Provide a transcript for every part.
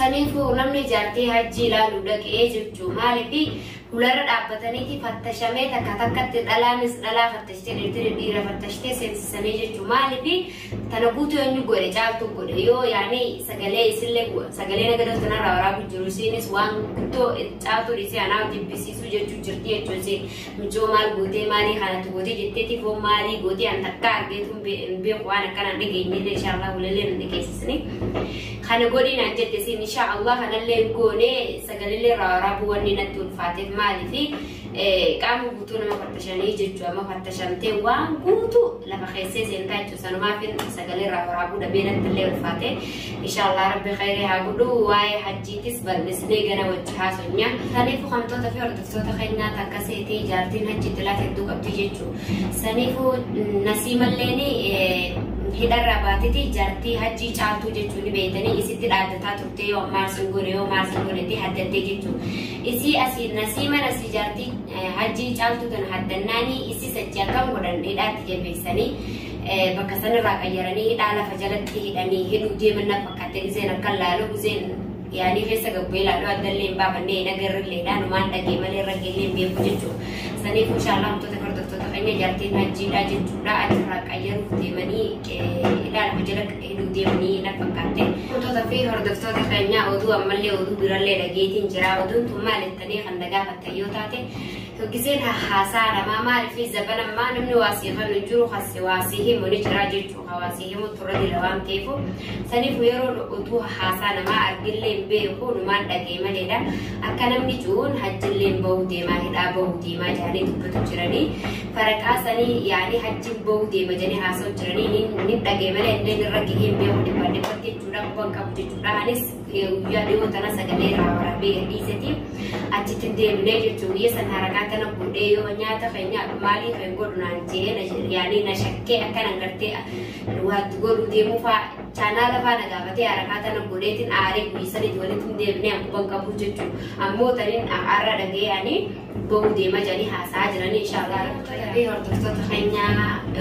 Saniifuu namni jaartii hajjii ilaaluu dhaqee jechuu maaliif hularra dhaabbataniiti fattashamee takka takkatti dhalaanis dhalaa fattashtee dhiirri dhiira fattashtee seensisanii jechuu maaliif tana guutuu eenyu godhe caaltu godhe yoo yaani sagalee isillee sagalee nagadoo tanarraa waraabu jiru isiinis waan guddoo caaltuu dhiisee anaa jibbisiisuu jechuu jirti jechuu isiin mucoo maal gootee maalii kanatti gootee jetteeti foon maalii gootee an takka argeetu hin beeku waan akkanaan dhageenye inshallah walillee hin dhageessisni kana godhi naan jette isiin inshallah kanallee goone sagalee irraa waraabuu wanni natti ulfaateef maaliifi qaama guutuu nama fattashanii jechuu amma fattashamtee waan guutuu lafa keessee seentaa jechuu sanumaaf sagalee irraa waraabuu dhabee natti illee ulfaate inshallah rabbi khayrii haa godhu waa'ee hajjiitis bal'isnee gana wajji haasonya. Saniifuu hamtoota fi hordoftoota keenyaa takka seetee jaartiin hajji xilaata hedduu qabdi jechuu saniifuu nasiimalleen hidharraa baateti jaartii hajjii caaltuu jechuu ni beektanii isitti dhaaddataa turte yoo maal sin godhe yoo maal sin godhete haddattee jechuu isii asii nasiiman asii jaartii hajjii caaltuu tana haddannaanii isii sachii akkam godhan hidhaatti jabeessanii bakka sanarraa qayyaranii hidhaa lafa jalatti hidhanii hidhuu deeman na fakkaate giseen akka laalu giseen yaanii keessa gabbee laalu addallee hin baafannee hin agarrilleedha numaan dhagee malee irra geellee hin beeku jechuudha. Saniifuu inshallah wantoota hordoftoota keenya jaartiin hajjiidha jechuudha achirraa qayyaruuf deemanii hidhaa lafa jala hidhuu deemanii na fakkaatte. Wantoota fi hordoftoota keenya oduu ammallee oduu birallee dhageetiin jira oduun tun maal jettanii kan na gaafattan yoo taate giseen haasaa namaa maaliif zaban ammaa namni waasii kan hin jiru waasii himu ni jira jechuudha waasii himu turre jira waan ta'eef saniif yeroo oduu haasaa namaa argillee hin beeku numaan dhagee maleedha akka namni jiruun hajjillee hin bahuu deemaa hidhaa bahuu deemaa jedhanii dubbatu jiranii faraqaa sanii yaanii hajjiin bahuu deema jedhanii haasa'u jiranii ni dhagee malee illee irra gahee hin beeku dhibbaan dhibbatti jechuudha quban qabu jechuudha anis guyyaa dhiyoo tana sagalee irraa waraabee gadhiiseti achitti deemnee jechuun guyya san harakaa tana godhee yoo nyaata keenya maalii kan godhu naan jee yaanii na shakkee akkanan gartee waatti godhu deemuu faa chaanaala faa na gaafatee harakaa tana godheetiin aaree guyya sanitti walitti deemnee quban qabu jechuun ammoo taniin har'a dhagee ani bahuu deema jedhanii haasa'aa jiranii inshallah rabbi hordoftoota keenya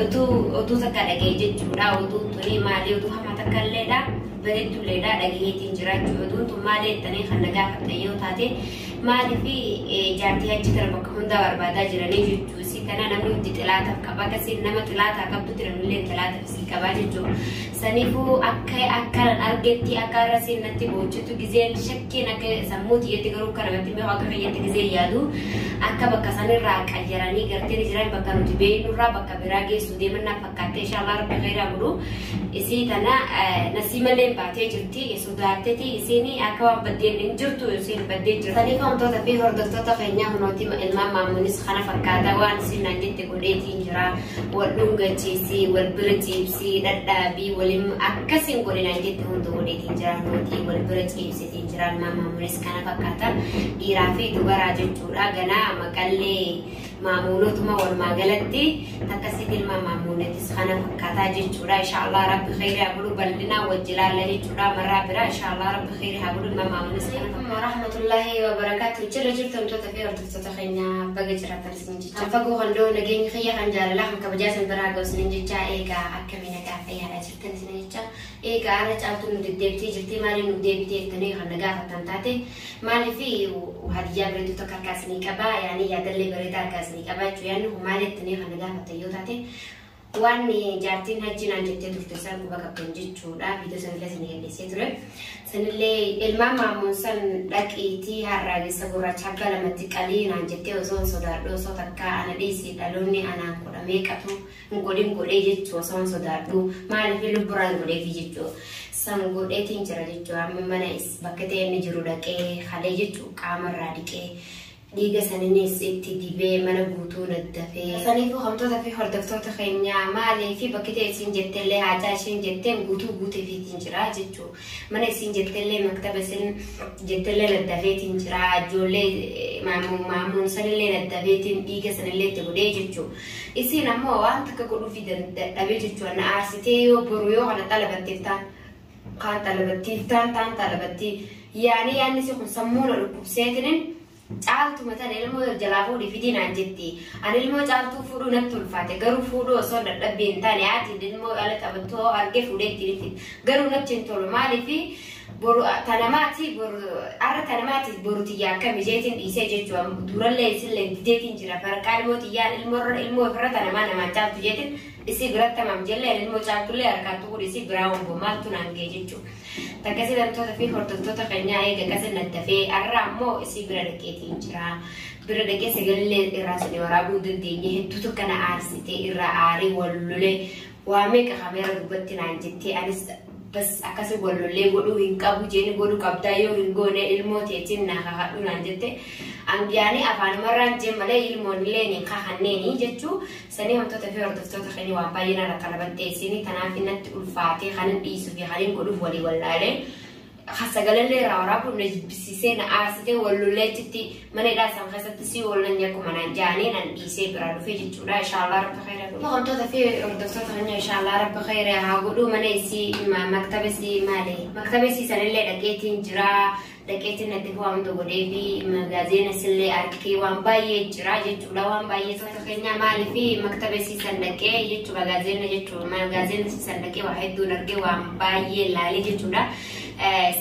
oduu takka dhagee jechuudha oduu tuni maalii oduu hamaa takka illeedha bareedduulleedha dhageetiin jiraachuu oduun tun maalii jettanii kan na gaafattan yoo taate maaliif jaartii hajji tana bakka hundaa barbaadaa jiranii jechuu isii kana namni hundi xilaataaf qaba akkasiin nama xilaataa qabdutti namnillee xilaataaf isii qabaa jechuu saniifuu akka akkanan argetti akka irra siin natti boochitu gizeen shakkiin akka sammuu tiyyatti garuu akka namatti beeku akka kiyyatti gizeen yaadu akka bakka sanirraa qayyaranii gartee jiran bakka nuti beeknurraa bakka biraa geessu deeman na fakkaatte inshallah rabbi khayraa godhu isii tana nasiimallee baatee jirti sodaatteeti isiin akka waan baddeen hin jirtu isiin baddee jirti. Saniif wantoota fi hordoftoota keenyaa hunooti ilmaan maamuunis kana fakkaata waan isiin naan jette godheetiin jira wal dhungachiisii wal bira ciibsii dhadhaabii waliin akkasiin godhe naan jette hunda godheetiin jira hunooti wal bira ciibsitiin jira ilmaan maamuunis kana fakkaata dhiiraa fi dubaraa jechuudha ganaa maqallee maamuunotuma walumaa galatti takkasitti ilmaan maamuunetis kana fakkaataa jechuudha inshallah rabbi khayrii haa godhu bal'inaa wajji laalla jechuudha marraa biraa inshallah rabbi khayrii haa godhu ilmaan maamuunis kana fakkaata. Rahmatullahi wa barakaatu jira jirtu wantoota fi hordoftoota keenya baga jiraatan isin jecha. Kan fagoo kan dhoo nageenyi kiyya kan jaalalaa kan kabajaa isin biraa ga'u isin jecha eegaa akkamii nagaa fayyaadhaa jirtan isin jecha eegaa har'a caaltuu nu deddeebitee jirti maaliif nu deebitee jettanii kan na gaafattan taate maaliif hadiyyaa bareedduu takka harkaa isinii qabaa yaanii yaadallee bareedaa harkaa isinii qabaa jechuudha yaadni kun maal jettanii kan na gaafattan yoo taate waan jaartiin hajji naan jettee turte san quba qabdan jechuudha viidiyoo sanillee isinii gadhiisee ture sanillee ilmaan maamuun san dhaqiitii harraagessa gurraacha abbaa lamatti qalii naan jettee osoo hin sodaadhu osoo takka ana dhiisii dhaloonni anaan godhamee qatu hin godhin godhee jechuu osoo hin sodaadhu maaliif lubburaan godheefi jechuu san godheetiin jira jechuu amma mana bakka ta'e inni jiru dhaqee halee jechuu qaamarraa dhiqee dhiiga saninis itti dibee mana guutuu naddafee. Saniifuu hamtoota fi hordoftoota keenyaa maalii fi bakki ta'e isiin jettellee haajaa isheen jetteen guutuu guuteefiitiin jira jechuu mana isiin jettellee maktaba isiin jettellee naddafeetiin jira ijoollee maamuun sanillee naddafeetiin dhiiga sanillee itti godhee jechuu isiin ammoo waan takka godhuufi dadhabee jechuu na aarsitee yoo boru yoo kana xalabatteef taan kaan xalabattiif taan taan xalabattii yaani yaanni si kun sammuu na dhukkubseetinin caaltuma tana ilmoo jalaa fuudhii fidii naan jetti. Ani ilmoo caaltuu fuudhuu natti ulfaate garuu fuudhuu osoo dadhabbii hin taane haati ilmoo ala taphattuu argee fuudhee ittiin itti garuu natti hin tolu maaliif Boru tanamaati boru arra tanamaati boru tiyyaa akka mijeetiin dhiisee jechuudha. Durallee isillee dideetiin jira. Farqaa ilmoo tiyyaan ilmoo ilmoo ofirra tanamaa namaan caaltu jeetiin isii biratti tamam jellee ilmoo caaltullee harkaan tuquu isii biraa homboo maaltu naan ga'e jechuudha. Takkasii wantoota fi hordoftoota keenyaa eega akkasii naddafee arra ammoo isii bira dhaqeetiin jira. Bira dhaqee sagalee irraa sini waraabuu dandeenye hedduutu kana aarsitee irraa aarii wallolee waa meeqa kameera dubbatti naan jettee anis bas akkasii wallolee godhuu hin qabu jeeni godhuu qabdaa yoo hin goone ilmoo teetiin naa kakadhu naan jette. Angiyaanii afaanumarraan jee malee ilmoon illee ni kakanneeni jechuu sanii wantoota fi hordoftoota keenya waan baay'ee narra qalabattee isin tanaaf natti ulfaatee kanin dhiisuu fi kanin godhuuf walii wallaalee. Sagalallee irraa waraabuun na jibbisiisee na aarsitee wallolee achitti mana hidhaa isaan keessatti si wallan akkuma naan jaanii nan dhiisee biraa dhufee jechuudha. Inshaallah rabbi khayra godhu. Wantoota fi hordoftoota keenya inshaallah rabbi khayra haa godhu mana isii maktaba isii maali? Maktaba isii sanillee dhaqeetiin jira. Dhaqeetiin natti waan hunda godhee fi magaazeena isillee arkee waan baay'ee jira jechuudha. Waan baay'ee tokko keenya maali fi maktaba isii san dhaqee jechuudha. Magaazeena jechuudha. Magaazeena isii san dhaqee waa hedduun argee waan baay'ee laalee jechuudha.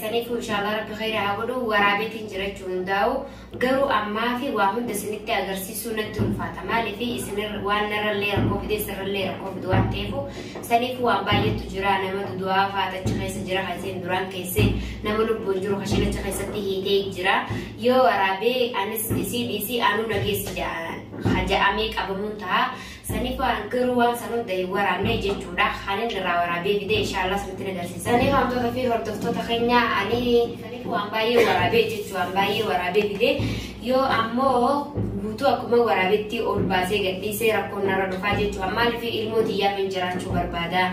Saniifuu inshaallah rabbi khayra haa godhu waraabeetiin jiraachuu hundaa'u garuu ammaa fi waa hunda isinitti agarsiisuu natti ulfaata. Maaliif isin waan narrallee rakkoo fide sirrallee rakkoo fidu waan ta'eef saniifuu waan baay'eetu jira. Nama dudu'aa fa'aatu achi keessa jira kan duraan keessee nama lubbuun jiru kan achi keessatti hiitee jira. Yoo waraabee anis isii dhiisii anuu nageessi ja'amee qabamuun ta'a. Saniif garuu waan san hunda hin waraabne jechuudha. Kanin irraa waraabee fide inshaallah sanitti agarsiisa. Saniif wantoota fi hordoftoota keenya ani saniif waan baay'ee waraabee jechuudha. Waan baay'ee waraabee fide yoo ammoo guutuu akkuma waraabetti ol baasee gadhiisee rakkoon narra dhufaa jechuudha. Maaliif ilmoo xiyyaaf hin jiraachuu barbaada?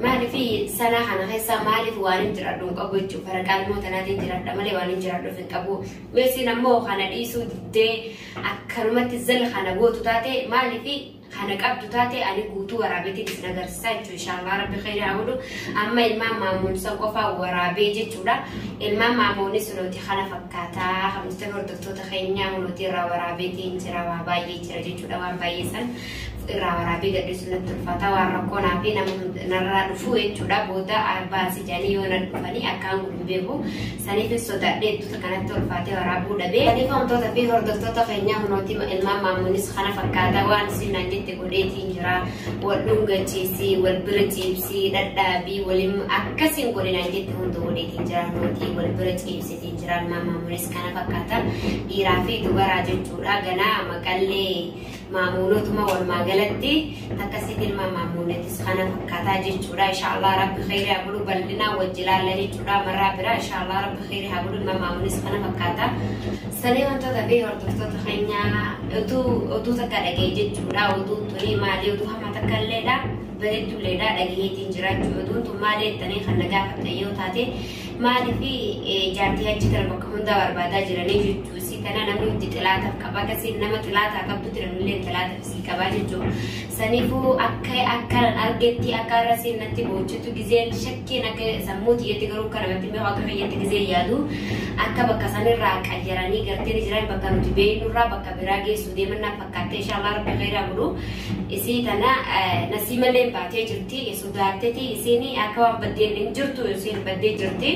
Maaliif sana kana keessa maaliif waan hin jiraadhu hin qabu jechuudha. Faraqaa ilmoo tanaatiin jiraadha malee waan hin jiraadhuuf hin qabu. Weessiin ammoo kana dhiisuu diddee akkanumatti zala kana gootu taate maaliif kana qabdu taate ani guutuu waraabeetiin isin agarsiisa jechuudha. Inshaallah rabbi khayri haa godhu. Amma ilmaan maamuunsa qofaa waraabee jechuudha. Ilmaan maamuunis nuti kana fakkaataa hamistee hordoftoota keenyaa nuti irraa waraabeetiin jira waa baay'ee jira jechuudha. Waan baay'ee san irraa waraabee gadhiisu natti ulfaata waan rakkoonaa fi nama narraa dhufu jechuudha. Booda baasii jedhanii yoo na dhufanii akkaan gudun beeku saniif sodaadhee hedduuta kanatti ulfaatee waraabuu dhabee. Saniif wantoota fi hordoftoota keenyaa nuti ilmaan maamuunis kana fakkaataa waan isin naan jette godheetiin jira. Wal dhungachiisii, wal bira ciibsii, dhadhaabii waliin akkasiin godhinaan jette hunda godheetiin jira. Nuti wal bira ciibsitiin jira. Ilmaan maamuunis kana fakkaatan dhiiraa fi dubaraa jechuudha. Ganaa maqallee maamuunotuma walumaa galatti akkasitti ilmaan maamuunetis kana fakkaataa jechuudha. Inshaallah rabbi khayri haa godhu bal'inaa wajji ilaalla jechuudha. Marraa biraa inshaallah rabbi khayri haa godhu ilmaan maamuunis kana fakkaata. Sanii wantoota fi hordoftoota keenyaa oduu takka dhagee jechuudha. Oduun tuni maali oduu hamaa takka illeedha. Bareeddulleedha dhagaheetiin jiraachuu oduun tun maali jettanii kan na gaafattan yoo taate maaliif jaartii achi kana bakka hundaa barbaadaa jiranii jechuu isii kana namni hundi xilaataaf qaba akkasiin nama xilaataa qabdutti namnillee xilaataaf isii qabaa jechuu saniifuu akka akka argetti akka irra siin natti boochitu gizeen shakkiin akka sammuu xiyyeetti garuu akka namatti beeku akka fayyatti gizeen yaadu akka bakka sanirraa qayyaranii gartee jiran bakka nuti beeknurraa bakka biraa geessu deemannaa fakkaattee inshaallah rabbi khayraa godhu isii tana nasiimallee baatee jirti sodaatteeti isiin akka waan baddeen hin jirtu isiin baddee jirti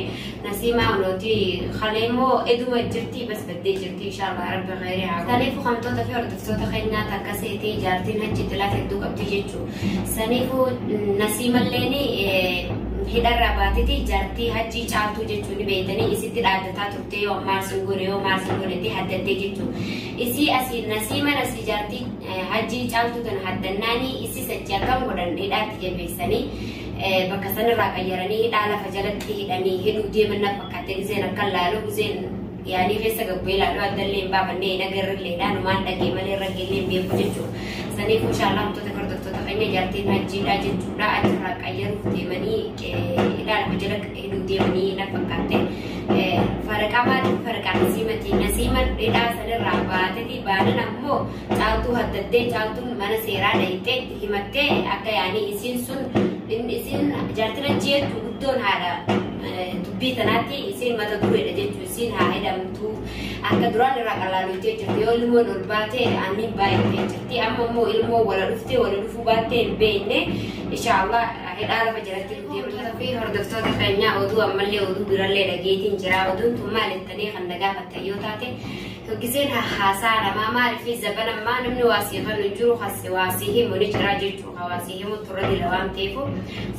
nasiimaa nuti khaleemoo eduma jirti bas baddee jirti inshaallah rabbi khayrii haa godhu. Saniifuu hamtoota fi hordoftoota keenyaa takka seetee jaartiin achi xilaat hedduu qabdi jechuudha. Saniifuu nasiimalleen hidharraa baateti jaartii hajjii caaltuu jechuun beektanii isitti dhaaddataa turte yoo maal sin godhe yoo maal sin godhete haddattee jechuudha. Isii asii nasiiman asii jaartii hajjii caaltuu tana haddannaanii isii sachi akkam godhan hidhaatti jabeessanii bakka sanarraa qayyaranii hidhaa lafa jalatti hidhanii hidhuu deeman fakkaattee gizeen akka laalu gizeen yaanii keessa gabbee ilaalu addallee hin baafannee hin agarrilleedha numaan dhagee malee irra geellee hin beeku jechuudha. Saniifuu inshaallah wantoota hordoftoota keenya jaartiin hajjiidha jechuudha. Achirraa qayyaruuf deemanii hidhaa lafa jala hidhuu deemanii na fakkaatte. Faraqaa maaliif faraqaa nasiimati nasiiman hidhaa sanirraa baateti baanan ammoo caaltuu haddattee caaltuun mana seeraa dhayitee itti himattee akka yaanii isiin sun isiin jaartiin hajjii hedduu guddoon haadha dubbii tanaatti isiin mata dureedha jechuudha. Isiin haa hidhamtu. hidhamtu akka duraan irraa qalaaluttee jirti yoo ilmoon ol baate ani baay'atee jirti amma immoo ilmoo wala dhuftee wala dhufuu baattee hin beekne inshaallah hidhaa lafa jalatti deemtoota fi hordoftoota keenyaa oduu ammallee oduu birallee dhageetiin jira oduun tun maal jettanii kan nagaafattan yoo taate giseen haasaa namaa maaliif zaban ammaa namni waasii kan hin jiru waasii himu ni jira jechuudha waasii himu turre jira waan ta'eef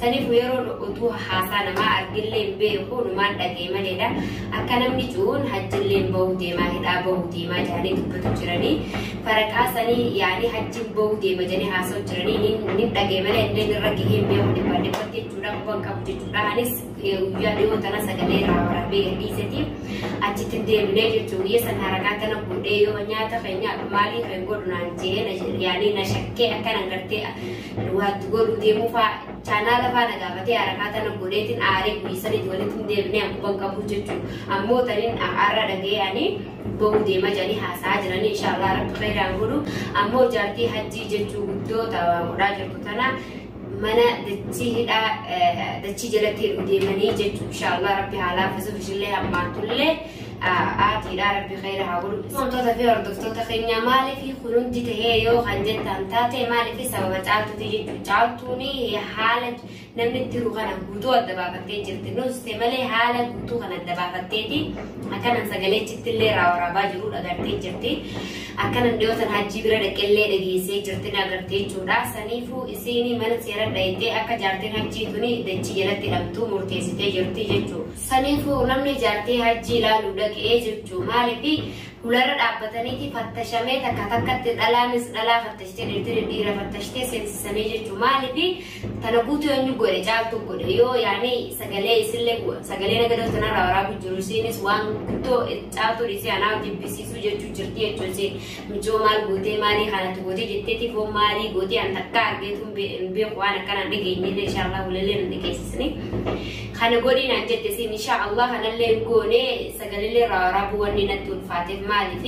saniif yeroo oduu haasaa namaa argillee hin beeku numaan dhagee maleedha akka namni jiruun hajjillee bahuu deemaa hidhaa bahuu deemaa jedhanii dubbatu jiranii faraqaa sanii yaanii hajjiin bahuu deema jedhanii haasa'u jiranii ni dhagee malee illee irra gahee hin beeku dhibbaa dhibbatti jechuudha quban qabu jechuudha anis guyyaa dhiyoo tana sagalee irraa waraabee gadhiiseeti achitti deemnee jechuudha guyyaa sana harakaa tana godhee yoo nyaata keenya maalii kan godhu naan jee yaanii na shakkee akkanan gartee waatti godhu deemuu faa chaanaala faa na gaafatee harakaa tana godheetiin aaree guyyaa sanitti walitti hin deemnee quban qabu jechuudha ammoo taniin har'a dhagee ani bahuu deema jedhanii haasa'aa jiranii inshaallah rabbi khayraan godhu ammoo jaartii hajjii jechuu guddoo godhaa jirtu tana mana dachii hidhaa dachii jalatti hidhuu deemanii jechuu inshaallah rabbi haa laaffisuuf ishillee hammaatullee aatiidha rabbi khayra haa godhu. Wantoota fi hordoftoota keenya maaliif kun hundi tahee yoo kan jettan taate maaliif sababa caaltuuti jechuudha. Caaltuun haala namni itti jiru kana guutuu adda baafattee jirti. Nus ta'e malee haala guutuu kana adda baafatteeti akkanan sagaleechitti illee waraabaa jiru agartee jirti. Akkanan dhiyootan hajjii bira dhaqellee dhageessee jirti agartee jechuudha. Saniifuu isiin mana seera dhayitee akka jaartiin hajjii tuni dachii jalatti hidhamtu murteessitee jirti jechuudha. Saniifuu namni jaartii hajjii ilaaluu dhaqee jechuudha. Maaliif hularra dhaabbataniiti fattashamee takka takkatti dhalaanis dhalaa fattashtee dhiirti dhiira fattashtee seensisanii jechuudha. Maaliif tana guutuu eenyu godhe caaltu godhe yoo yaani sagalee isillee sagalee nagadoo tanarraa waraabu jiru isiinis waan guddoo caaltuu dhiisee anaa jibbisiisuu jechuu jirti jechuun mijoo maal gootee maalii kanatti gootee jetteeti foon maalii gootee an takka argeetu hin beeku waan akkanaan dhageenyillee inshaallah walillee nu dhageessisni. Kana godhiin an jette siin inshaallah kanallee hin goone sagaleellee irraa waraabuu wanni natti ulfaateef maaliif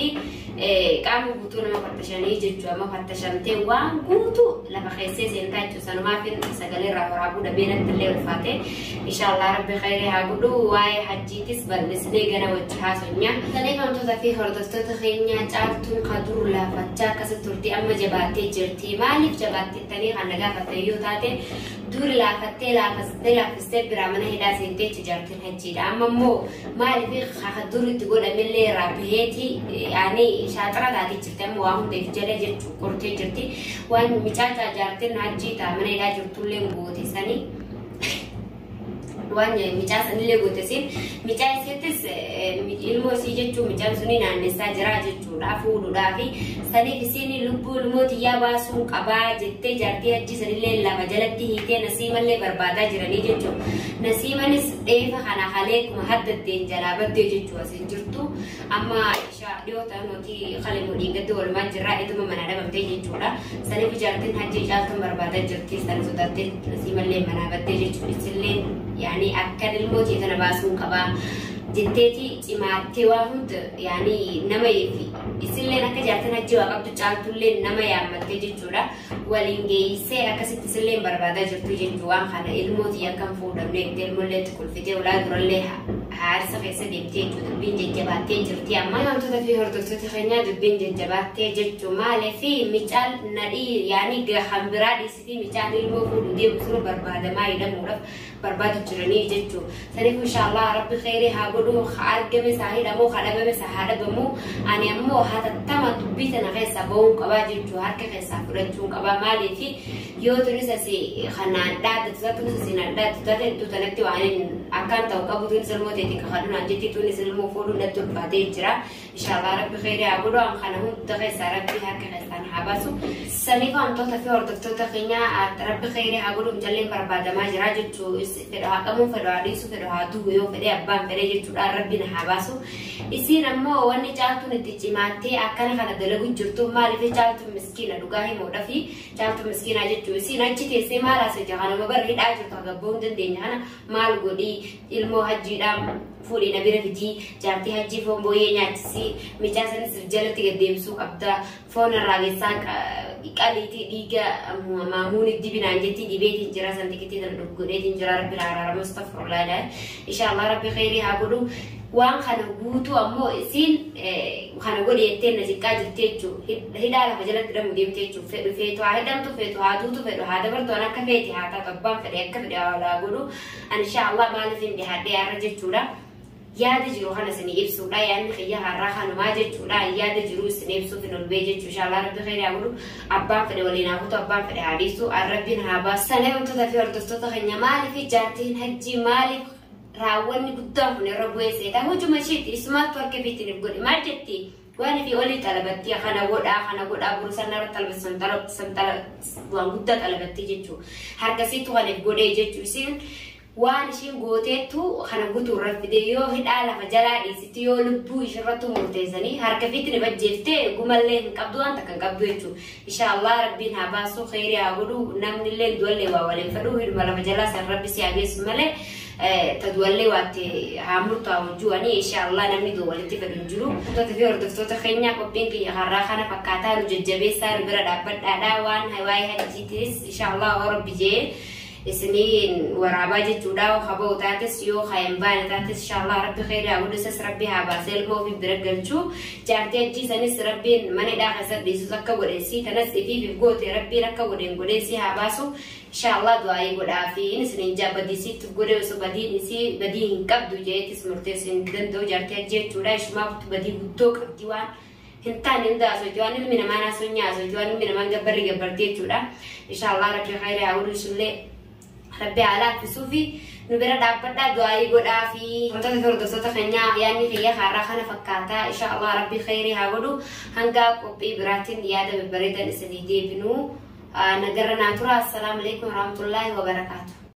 qaama guutuu nama fattashanii jechuudha amma fattashamtee waan guutuu lafa keessee seentaa jechuudha sanumaaf sagalee irraa waraabuu dhabee natti illee ulfaate inshaallah rabbi khayrii haa godhu waa'ee hajjiitis bal'isnee gana wajji haasonya. Saleeffamtoota fi hordoftoota keenya caaltuun kadur laafachaa akkasitti turte amma jabaattee jirti maaliif jabaattettanii kan nagaafatte yoo taate dur laafattee laafastee laaffistee biraa mana hidhaa seentee jaartiin hajjiidha amma immoo maaliif dur itti godhamellee irraa baheeti yaani shaaxara taatee jirti amma waa hundeef jala jechuu qortee jirti waan micaacaa jaartiin hajjii taa mana hidhaa jirtullee goote sanii waan micaa sanillee goote siin micaa isiittis ilmoo isii jechuun micaan suni naannessaa jira jechuudha fuudhuudhaa fi saniif isiin lubbuu ilmoo xiyyaa baasuun qabaa jettee jaartii hajji sanillee lafa jalatti hiitee nasiimallee barbaadaa jiranii jechuudha. Nasiimanis dheefa kana halee kuma haddadteen jalaa baddee jechuudha asiin jirtu amma dhiyoo ta'an nuti kalee mudhiin gaddi walumaa jirraa ituma manaa dhabamtee jechuudha. Saniif jaartiin hajji caaltuun barbaadaa jirti sana sodaattee nasiimallee manaa baddee jechuudha isillee yaani akka ilmoo tana baasuun qabaa jetteeti cimaattee waa hunda yaani nama isilleen akka jaartiin hajji waa qabdu caaltullee nama yaammattee jechuudha waliin geessee akkasitti isilleen barbaadaa jirtu jechuu waan kana ilmootii akka hin fuudhamne ilmoollee itti kolfitee ulaa durallee haarsa keessa deemtee jechuudha dubbiin jajjabaattee jirti amma wantoota fi hordoftoota keenyaa dubbiin jajjabaattee jechuu maaliif micaan nadhii yaani kan biraa dhiisitii micaan ilmoo fuudhu deemu sun barbaadamaa hidhamuudhaaf barbaadu jiranii jechuu saniif inshaallah rabbi khayrii haa godhu argame isaa hidhamu haa dhabame isaa haa dhabamu ani ammoo hatattama dubbii tana keessaa bahuun qabaa jechuu harka keessaa fudhachuun qabaa maaliif yoo tunis asii kanaan dhaadatu tunis asii naan dhaadatu taate iddoo tanatti waan akkaan ta'u qabu tunis ilmoo teetiin kakadhu naan jetti tunis ilmoo fuudhuun natti ulfaatee jira inshaallah rabbi khayrii haa godhu an kana hunda keessaa rabbi harka keessaan haa baasu saniif wantoota fi hordoftoota keenyaa rabbi khayrii haa godhu jalleen barbaadamaa jira jechuu fedha haa qabuun fedha haa dhiisu fedha haa du'u yoo fedhe abbaan fedhe jechuudha rabbiin haa baasu isiin ammoo wanni caaltuun itti cimaattee akkana kana dalagu jirtu maaliif caaltuun miskiina dhugaa himuudha fi caaltuun miskiinaa jechuu isiin achi teessee maal haasa'e kanuma barra hidhaa jirtu hagabboo hin dandeenya kana maal godhii ilmoo hajjiidhaan fuudhii na bira fidii jaartii hajjii foon booyyee nyaachisii micaa sanis jalatti gaddeebisuu qabda foon irraa geessaa qaliitii dhiiga maamuun dibinaan jetti dibeetiin jira san tikitii tan godheetiin jira rabbi araarama astaghfirullah inshallah rabbi khayrii haa godhu. Waan kana guutuu ammoo isiin kana godhi jettee na jiqqaa jirti jechuudha. Hidhaa lafa jalatti hidhamu deemte jechuudha. Fedhu feetu haa hidhamtu, feetu haa duutu, fedhu haa dabartu, an akka feeti haa taatu, abbaan fedhe akka fedhe haa godhu. An insha Allah maaliif hin dhihaadhee har'a jechuudha. Yaada jiru kana isinii ibsuudha. Yaadni kiyya har'aa kanumaa jechuudha. Yaada jiru isinii ibsuuf hin olbee jechuudha. Insha Allah Rabbi khayrii haa godhu. Abbaan fedhe waliin haa kutu, abbaan fedhe haa dhiisu. Rabbiin haa baasu. Sana wantoota fi hordoftoota keenya, maaliif jaartiin hajjii, maaliif raawwanni guddaan kun irra bu'ee seetaa? Hojuma isheeti, isumaattu harka ofiitiin if godhe. Maal jetti? Waan fi olii xalabattii kana godhaa, kana godhaa, buru sana irra xalabattii san waan guddaa xalabattii jechuudha. Harkasiitu kan if godhee jechuudha. Isiin waan ishiin gooteettu kana guutuu irra fide. Yoo hidhaa lafa jalaa dhiisitti, yoo lubbuu ishirratti murteessanii harka fiitti ni bajjeeftee, gumallee hin qabdu, waan takka hin qabdu jechuudha. Insha Allah Rabbiin haa baasu, kheyrii haa godhu. Namni illee du'allee waa waliin fedhu, hidhuma lafa jalaa san Rabbi si haa geessu malee, ta du'allee waatti haa murtaa'u ju'anii. Insha Allah namni du'a walitti fedhu hin jiru. Hordoftoota fi hordoftoota keenya, qophiin kiyya har'aa kana fakkaataa. Nu jajjabeessaa, nu bira dhaabbadhaadha. Waan waa'ee hajjiitis insha Allah Rabbi jee isiniin waraabaa jechuudha. Haba'u taates, yoo hin baane taates, insha Allah Rabbi kheyrii haa godhu. Isas Rabbi haa baasee ilma ofii bira galchuu. Jaartii hajjii sanis Rabbiin mana hidhaa keessatti dhiisus akka godhe, sii tanas ifiif goote Rabbiin akka godheen godhee si haa baasu. Insha Allah du'aayii godhaa fi inni isiniin jaa. Badii siitti godhe, osoo badiin isii badii hin qabdu jeetis murteessuu hin danda'u jaartii hajjii jechuudha. Ishumaaf badii guddoo qabdi. Waan hin taane hunda haasofti, waan ilmi namaa naasoo nyaasofti, waan ilmi namaan gabbarri gabbarti jechuudha. Insha Allah Rabbi khayrii haa godhu, isullee Rabbi haa laaffisuu fi nu bira dhaabbadhaa, du'aayii godhaa fi wantoota fi hordoftoota keenyaa, yaadni kiyya har'aa kana fakkaataa. Insha Allah Rabbi khayrii haa godhu. Hanga qophii biraatiin yaada babbareedan isinii deebinuu nagarra naa tura. Assalaamu alaikum warahmatullaahi wabarakaatu.